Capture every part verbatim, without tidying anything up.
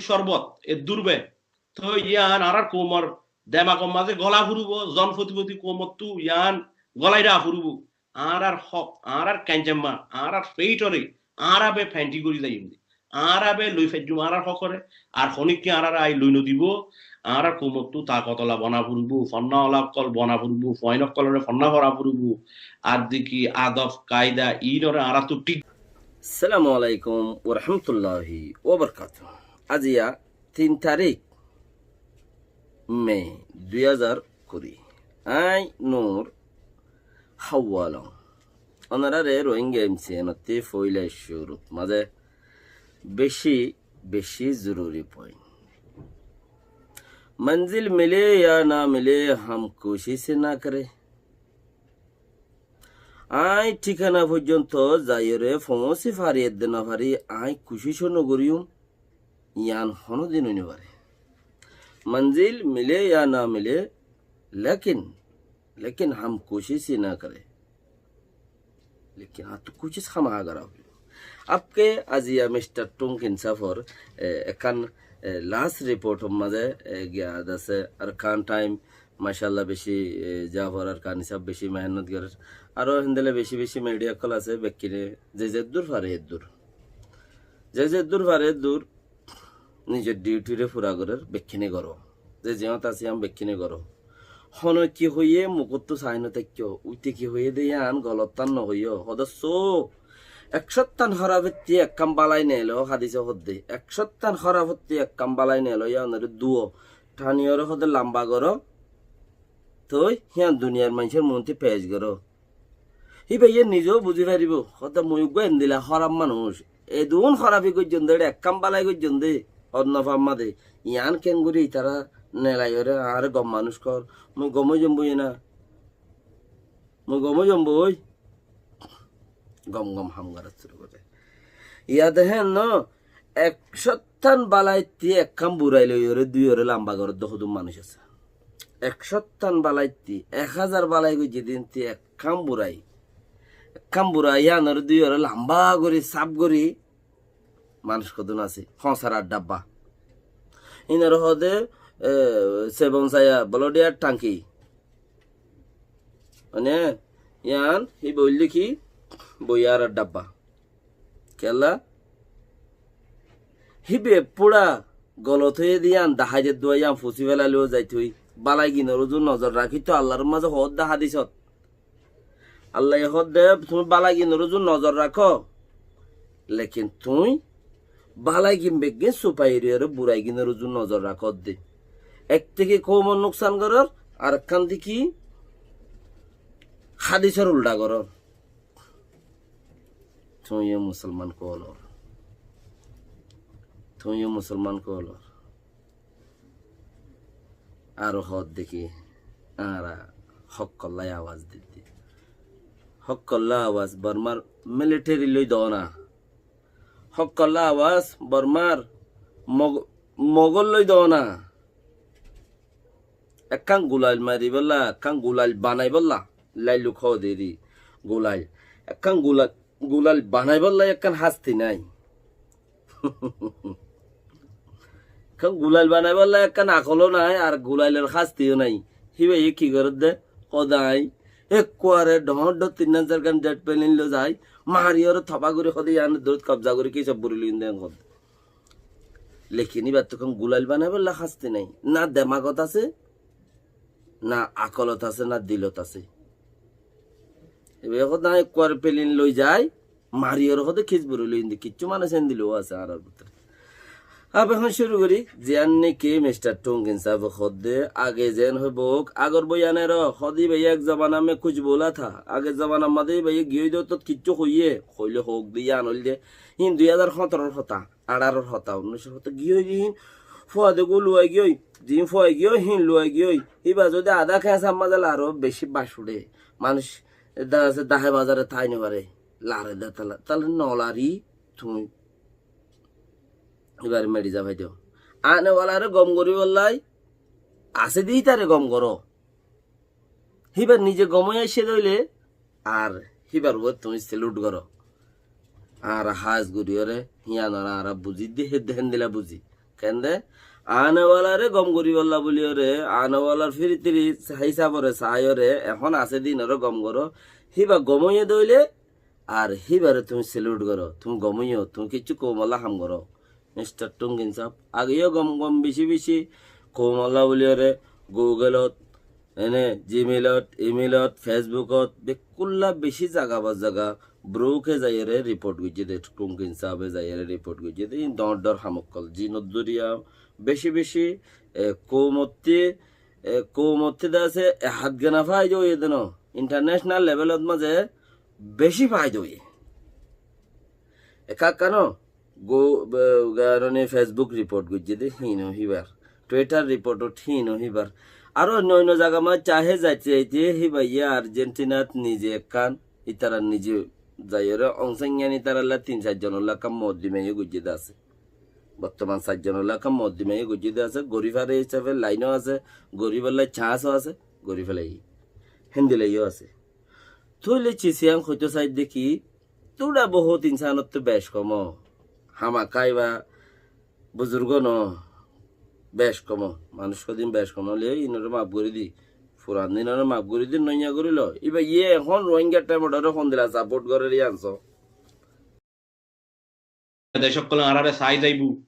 corbot, eddúr be. Toi yián añárar koumor demakor mazé gola foribó, zon foti foti koumottú yián golai raká foribó. Añárar hók, añárar kenjamma, añárar feitoré, añára be fenti gorí zaiyum de. Añára be loi faijjum añárar hókore, ar honikka añárare ai loi nodibó. Añárar koumottú takotola bana foribó, fonnaola ókkol bana foribó, fuain ókkolore fonna fora foribó. Ar deki adob, kaida, iínoré añárattú thík. Assalamu alaikum wa rahmatullahi wa barakatuhu. Aijja tin tarík me dui házar kuri. Añí Nur Hawalong. Onoráre Rohingya M C N ottú foila cúrut mazé beci, beci zoruri point. منزل ملے یا نہ ملے، ہم کوشش نہ کرے۔ Añí thíkana foijjonto zaiyóre foóñsi fari edde no fari, añí kucíc ó no goríyum, yián honódin ói no fare. منزل ملے یا نہ ملے، لیکن، لیکن ہم کوشش نہ کرے۔ Lekin añáttu kucíc hámaha gorá foribó. Abke aijja Mistar Thung Khin sáfor, e, ekkán, e, last report or mazé, e, giyá asé Arkan Time, macállah beci, e, Jafar Arkani sáb beci mehénnot gorér. Aró héndilla beci beci media ókkol asé, bekkúne ze zeddúr fare eddúr. Ze zeddúr fare eddúr nizor duty re fura gorér, bekkúne goró. Ze ziyót asé yián bekkúne goró. Hone ki hoiyé mukottú sai no táikko, uite ki hoiyé de yián golot tán no hoiyó. Hodá só, ek cót tán hóraf ottú ekkán bálai neeló, hádis e hoó de. Ek cót tán hóraf ottú ekkán bálai neeló, yiánoré duó. Thaniyóre hoó de lamba goró. Toi yián duniyar maincór muúntu pec goró. Híbaye nize ó buzí faribó, hoó de mui uggúa endilla hóraf manúic. Edún hórafi goijjón de, ekkán bálai goijjón de, honnó famma de. Yián keéngorí itará neelaiyóre añáre gom manúic hoór, mui gom ói zom boi na. Mui gom ói zom boi. Gom gom ham gorá cúru goré. Yá dehén no, ek cót tán bálaittú ekkán burai loiyóre duiyóre lamba gorédde hodún manúic asé. Ek cót tán bálaittú, ek házar bálai goijjé dé íntú ekkán burai. Ekkán burai yíanoré duiyóre lamba gorí, sáf gorí, manúic hodún asé. Hóñsar ar dhabba. Ínoré hoó de, e, sebon saya, bolódiyar thanki. Mane, yián, híba óilde ki, boiyar ar dhabba. Kiyólla? Híba fúra golot óiye de yián dahái de dua yián fusí félaileó zaitó. Bálaiginor uzu nozor rakíto Allar mazé hoódde hádisot. Allaye hoódde tuñí bálaiginor uzu nozor rakó. Lekin tuñí bálaigin beggín supai riyóre buraiginor uzu nozor rakódde. Ek de ki koumor nuksan gorór, arekkán de ki hádisor uldha gorór. Tuñí yó musolman kóolor. Tuñí yó musolman kóolor. Aró hoódde ki, añára hókkolla awaz didde. Hókkolla awaz Bormar militeri loi doóna. Hókkolla awaz Bormar Mog-, Mogol loi doóna. Ekkán gulail maribólla, ekkán gulail banaibólla, lailluk hoóderi gulail. Ekkán gula-, gulail banaibólla ekkán hásti nái. Ekkán gulail banaibólla ekkán akoló nái, ar gulailor hástiyó nái. Híbaye ki gorédde? Hoódde aññí ekkuare dhoóñr dhoóñr tin házar gán jet plane loi zai, mariyóre toba gorí hoódde yián dórit kobza gorí ki sob buri loiyum de hoódde. Lekin íbattú ekkán gulail banaibólla hásti nái. Na demagot asé, na akolot asé, na dilot asé. Íba hoódde aññí ekkuare plane loi zai, mariyóre hoódde kis buri loiyum de, kiccú manúic endilla ó asé añárar bútore. Abe ehón cúru gorí, ziyán niki mistar Thung Khin sábe hoódde, age zeén hoibóuk, agor boiyanoré hoódde íbaye ek zobana me kuch bola tha, agor zobanar mazé íbaye giyói de ottót kiccú hoiyé, hoilé hoók de yián óilde, híin dui házar hóñtoror hotá, añçáror hotá, unnúicor hotá giyói de híin, fuade gú luwai giyói, ziín fuwai giyói, híin luwai giyói, íba zodi adá keñsar mazé laró beci bac uçé, manúic dahái bazare tái no faré, lare de tala, tala no lari, tuñí íbare meçi zafai do. Anewalaré gom goríbollá asé de ítare gom goró. Híba nize gom ói aiccé de óile ar híbar uore tuñí salute goró. Añára hás goríyoré híanoré añára buzí de héndilla buzí. Kende, anewalaré gom goríbolla buliyóre, anewalar fíritíri hísabore saáiyore, ehón asé de ínoré gom goró, híba gom óiye de óile, ar híbaré tuñí salute goró, tuñí gom óiyo, tuñí kiccú koumolla ham goró. Mistar Tungin sáb, ageyó gom gom bicí bicí koumolla buliyóre Google-ot, ene Gmail-ot, email-ot, Facebook-ot, bekkúlla bicí zaga ba zaga broke zaiyóre report goijjé de, Tungin sábe zaiyóre report goijjé de, ín doñr doñr ham ókkol, zinor zoriya bicí bicí, e, koumottí, e, koumottí de asé, e, hát gana faida óiye de no, international level-ot mazé bicí faida óiye. Ekka ekka no, Go-, be-, garone Facebook report goijjé de híno híbar, Twitter report-ot híno híbar. Aró oinno oinno zaga mazé cahe zaite zaite híbaye Argentinat nize ekkán, ítara nize zaiyóre Aung San Suu Kyi itaralla tin sair zonolla ekkán moddima iye goijjé de asé. Bottoman sair zonolla ekkán moddima iye goijjé de asé, gorí fare hísafe lain-o asé, goríbolla chance-o asé, gorí félaiye. Héndilla iye-o asé. Tóile Chi Siang hoitó saidde ki, tuñra bohút insanottú bec kom ó. Hámaká íba buzurgo no, bec kom ó. Manúic hodin bec kom óile ínoré maf gorí di. Furan dínoré maf gorí di, noiya gorí lo. Íba iye ehón Rohingya thaimot aró hondilla support gorér yián só. Dec ókkole añáráre sai zaibo,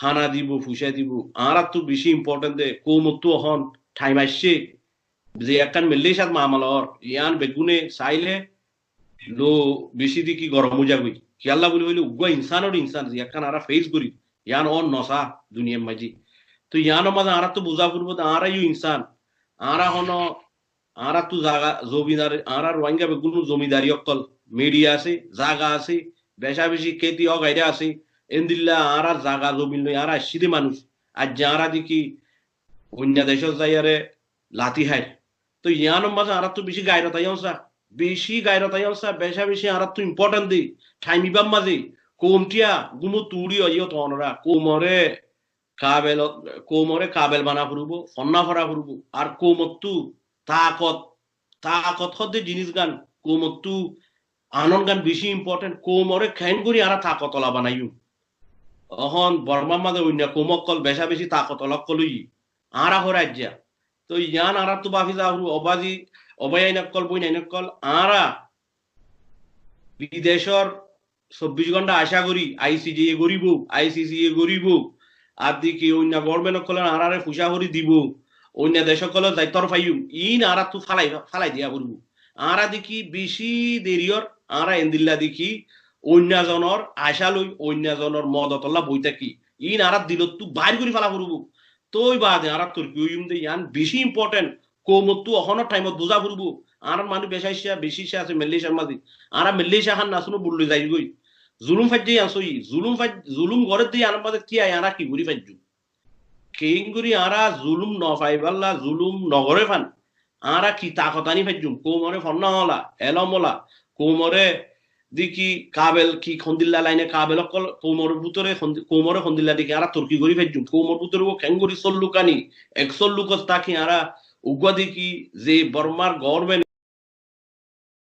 hána dibo, fuisá dibo. Añáráttu bicí important de, koumottú ehón thaim aiccé. Ze ekkán Malaysiat mamala ór, yián beggúne sailé lou bicí de ki gorom ói zagói. Kiyólla buli hoilé uggúa insánor insán, ze ekkán añára face gorí, yián ór nosá duniyar maze. Toi yiánor maze añáráttu buzá foribó de añára yó insán, añára hono añáráttu zaga, zomidar, añára Rohingya beggúnor zomidari ókkol, media asé, zaga asé, beca beci kéti ógaira asé, endilla añárar zaga zomin loi añára aiccí de manúic. Aijja añára deki oinno decót zaiyóre lati háir. Toi yiánor maze añáráttu bicí gairot aiyón sa, bicí gairot aiyón sa, beca beci añáráttu important de, thaim ibár maze, koum thiya, gúmottu uçí óiyo to onora, koumoré kabel, koumoré kabel bana foribó, fonná fora foribó. Ar koumottú takot, takot hoó de jinis gán, koumottú anon gán bicí important. Koumoré keén gorí añára takot ola banaiyum. Ehón Bormar maze oinno koum ókkol beca beci takot ola ókkol óiye. Añára hoór aijja. Toi yián añáráttu bafi za foribó, o bazi, o báiyain ókkol, bóinain ókkol, añára bidecór sobbic gónta acá gorí, I C J ye goríbo, I C C ye goríbo, ar deki oinno government ókkole añáráre fuisá gorí dibo, oinno dec ókkole zaitór faiyum, iín añáráttu fálai, fálai diya foribó. Añára deki bicí deri ór, añára endilla deki oinno zonor acá loi, oinno zonor modotolla boi táki. Iín añárar dilottú bair gorí fela foribó. Toi baade añára torki óiyum de yián bicí important. Koumottú ehónor thaimot buzá foribó. Añárar manúic beca icca, beci icca asé Malaysiar maze. Añára Malaysia hán nasúno bulloi zairgói. Zulum faijjé yián sóiyi. Zulum fai-, zulum goré de yiánor maze kiyá añára ki gorí faijjum? Keéngorí añára zulum no faibálla, zulum no goré fán. Añára ki takot aní faijjum? Koumoré fonná ola, elóm ola, koumoré deki kabel ki hondilla laine kabel ókkol koumor bútore hondi-, koumoré hondilla deki añára torki gorí faijjum, koumor bútore uggúa keéngorí solluk aní, ek sollukot táki añára uggúa deki ze Bormar government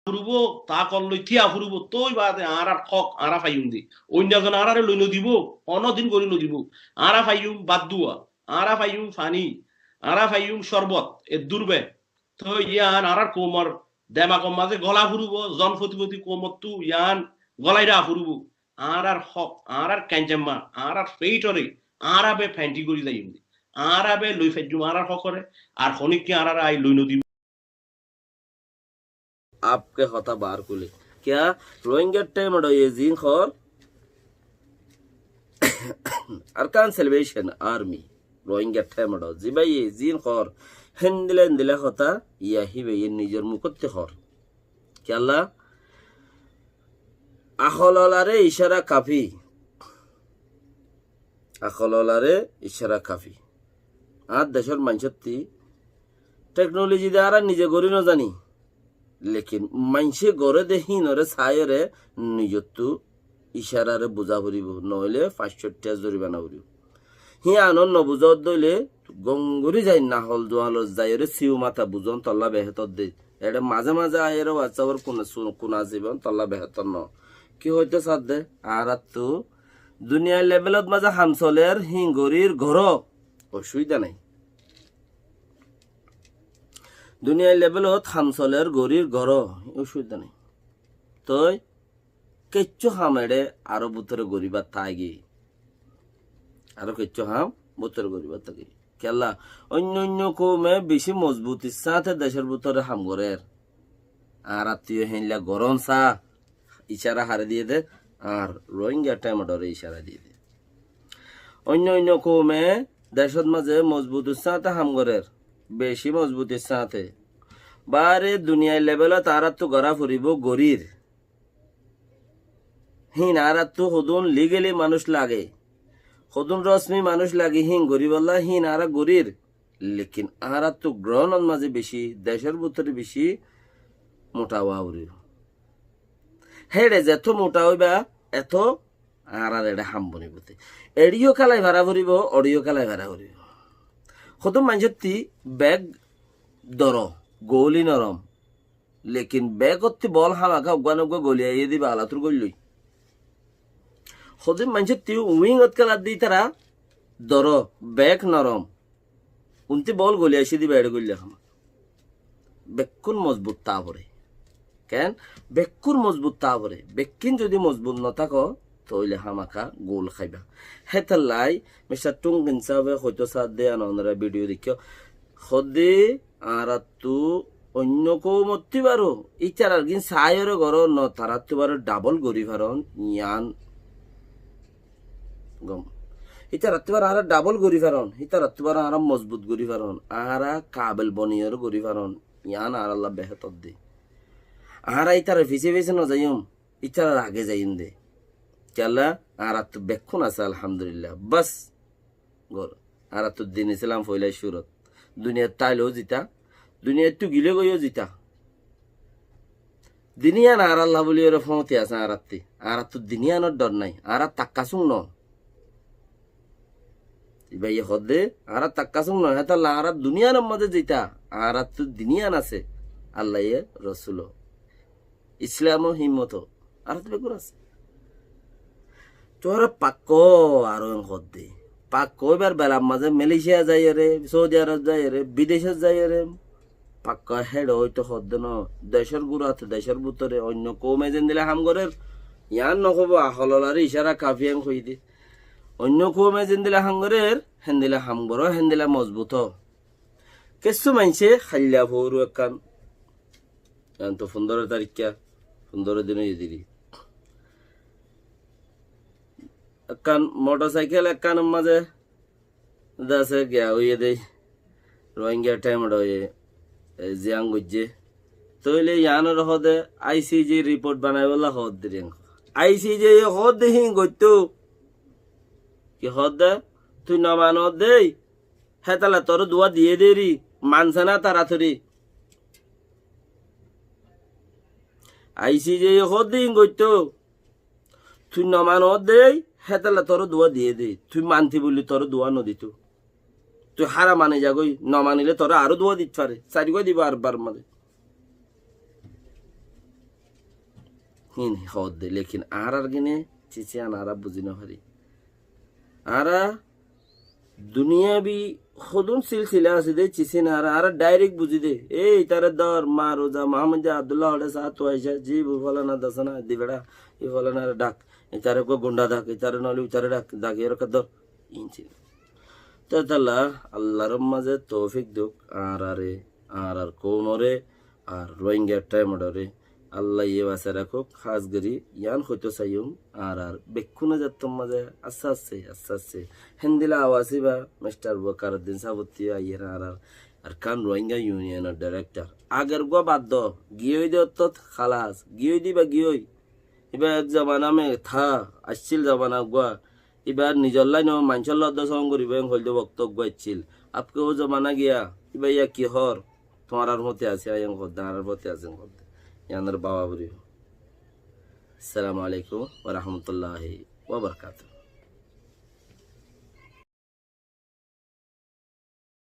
foribó, takot loi thiya foribó, toi baade añárar hók añára faiyum de. Oinno zone añáráre loi no dibo, honodin gorí no dibo. Añára faiyum bát dua, añára faiyum faní, añára faiyum corbot, eddúr be. Toi yián añárar koumor demakor maze gola foribó, zon foti foti koumottú yián golai raká foribó. Añárar hók, añárar kencemma, añárar feitoré añára be fainti gorí zaiyum de. Añára be loi faijjum añárar hókore, ar honikka añáráre ai loi no dibo. Apke hotá baár kule. Kiyá Rohingya thaimot ye zin hoór Arakan Salvation Army, Rohingya thaimot zibáye zin hoór, héndilla héndilla hotá, yián híbaye nizor mukótti hoór. Kiyólla? Ahololare icára kafi. Ahololare icára kafi. Añár decór maincótti teknoloji de añára nize gorí no zani. Lekin maincé goré de híinoré saáiyore nizottú icárare buzá foribó, noóile fañs cót thiañ zoribana foribó. Híiyanor nobuzá de óile gom gorí zai nahol zualot zaiyóre siu mata buzón tolla behétor de. Eçé mazé mazé aiyóre WhatsApp-or kuna su-, kuna zibon tolla behétor no. Ki hoitó sadde? Añáráttu Duniyair levelot mazé ham soler, híin gorír goró, ocubida nái. Duniyair levelot ham soler, gorír goró, ocubida nái. Toi kessú ham eçé aró bútore goríbar táki. Aró kessú ham bútore goríbar táki. Kiyólla, oinno oinno koume beci mozbutir sáñte decór bútore ham gorér. Añárattú yó héinla gorón sá, icára haré diyé dé, añár Rohingya thaimodoré icára diyé dé. Oinno oinno koume decót mazé mozbutir sáñte ham gorér, beci mozbutir sáñte. Báre duniyair levelot añárattú gorá foribóu, gorír. Híin añárattú hodún ligeli manúic lage, hodún rosmi manúic lage, híin goríbolla híin añára gorír. Lekin añárattú grónot mazé beci, decór bútore beci muthá ówa foribóu. Héçe zetó muthá óiba, etó añárar eçé ham bonibóu. Eçé yó kélai fara foribóu, oçé yó kélai fara foribóu. Hodún maincótti bek doro, gouli norom. Lekin bekottí bol hámaka uggúa noggúa goli aiyé dé íba alatúr goillói. Hodún maincóttí uingot kéladde ítara doro, bek norom. Untí bol goli aicé dé íba eçé goillé hámaka. Bekkún mozbut táa foré. Ken? Bekkún mozbut táa foré. Bekkín zodi mozbut notáko, tóile hámaka gul háiba. Hétolla Mistar Tungin sábe hoitó saádde, yián onora vidiyo deikkó. Hoódde añárattú oinno koumottú baró, ítarar gín saáiyoré goró, no tarattú baró dhabol gorí faron, yián gom. Ítarattú baró añára dhabol gorí faron, ítarattú baró añára mozbut gorí faron, añára kabel boniyoré gorí faron, yián añáralla behétor dé. Añára ítarar fisé fisé nozaiyum, ítarar age zaiyum dé. Kiyólla añárattú bekkún asé, alhamdulillah. Bas, gor. Añárattú din Islam foila curut. Duniyat táileó zita, duniyattu gile goiyó zita. Din yián añáralla buli ore fóñti asé añárattí. Añárattú din yiánor dhor nái. Añára takkasúk no. Íbaye hoódde, añára takkasúk no. Hétolla añára duniyanor mazé zita, añárattú din yián asé. Allaye, Rosulo. Islamo, himmoto. Añárattú beggún asé. Tuáñra pakkó aró en hoódde. Pakkó íbar belar mazé Malaysia zaiyóre, Saudi Arab zaiyóre, bidecót zaiyóre, pakkó héçe óito hoódde no. Decór gúrat, decór bútore, oinno koume zendila ham gorér, yián nohóibo, ahololare icára kafi en hoiyé dé. Oinno koume zendila ham gorér, héndila ham goró, héndila mozbut ó. Kessú maincé hailla foóru ekkán, yián to fundóro tarikká, fundóro din óiye deri. Ekkán motorsaikel ekkánor mazé dase giya óiye dé, Rohingya thaimodore, e, ziyán goijjé. Tóile yiánor hoódde I C J report banaibólla hoódde dé. I C J ye hoódde híin goittó. Ki hoódde? Tui nomanodde, hétolla toré duwa diyé deri, mansé ná taratori. I C J ye hoódde híin goittó. Tui nomanodde, hétolla toré duwa diyé dé. Tui manti buli toré duwa noditó. Tui hára mani zagói, nomanile toré aró duwa dit fare. Sairgua dibo ar bar mazé. Híin hoódde, lekin añárar gíne, cici añára buzí nofari. Añára duniyabi hodún silsila asé dé, cici na añára, añára direct buzí dé. Ei, ítare dór, mar, uza, Muhammad, Abdullah, hoçé, Saat, Aisha, Jibu, folana, dasana, dibera, i folana, dhak. Ítare uggúa gunda dhak, ítare noóile ítare dhak, dhak, iyóre dór. Inci. Te talla, Allar mazé toufik douk, añárare, añárar koumore, ar Rohingya thaimodore, Allaye basai rakók, hás gorí yián hoitó saiyum, añárar bekkúne zattór mazé asé asé, asé asé. Héndila awaz íba, Mistar Bakaruddin sábottí aiyér añárar Arakan Rohingya Unionor director. Ager gua bad do, giyói de ottót, halas, giyói de íba giyói. Íba ek zobana me thá, accíl zobana gua. Íba nizor laino maincór loddo song goribo, en hoilde wokto gua accíl. Ab ke wo zobana giya, íba iya ki hor? Tuáñrar fóti asé, aññí hoódde, añárar fóti asé hoódde. Yiánor baba buri. Assalamu alaikum wa rahmatullahi wa barakatuhu.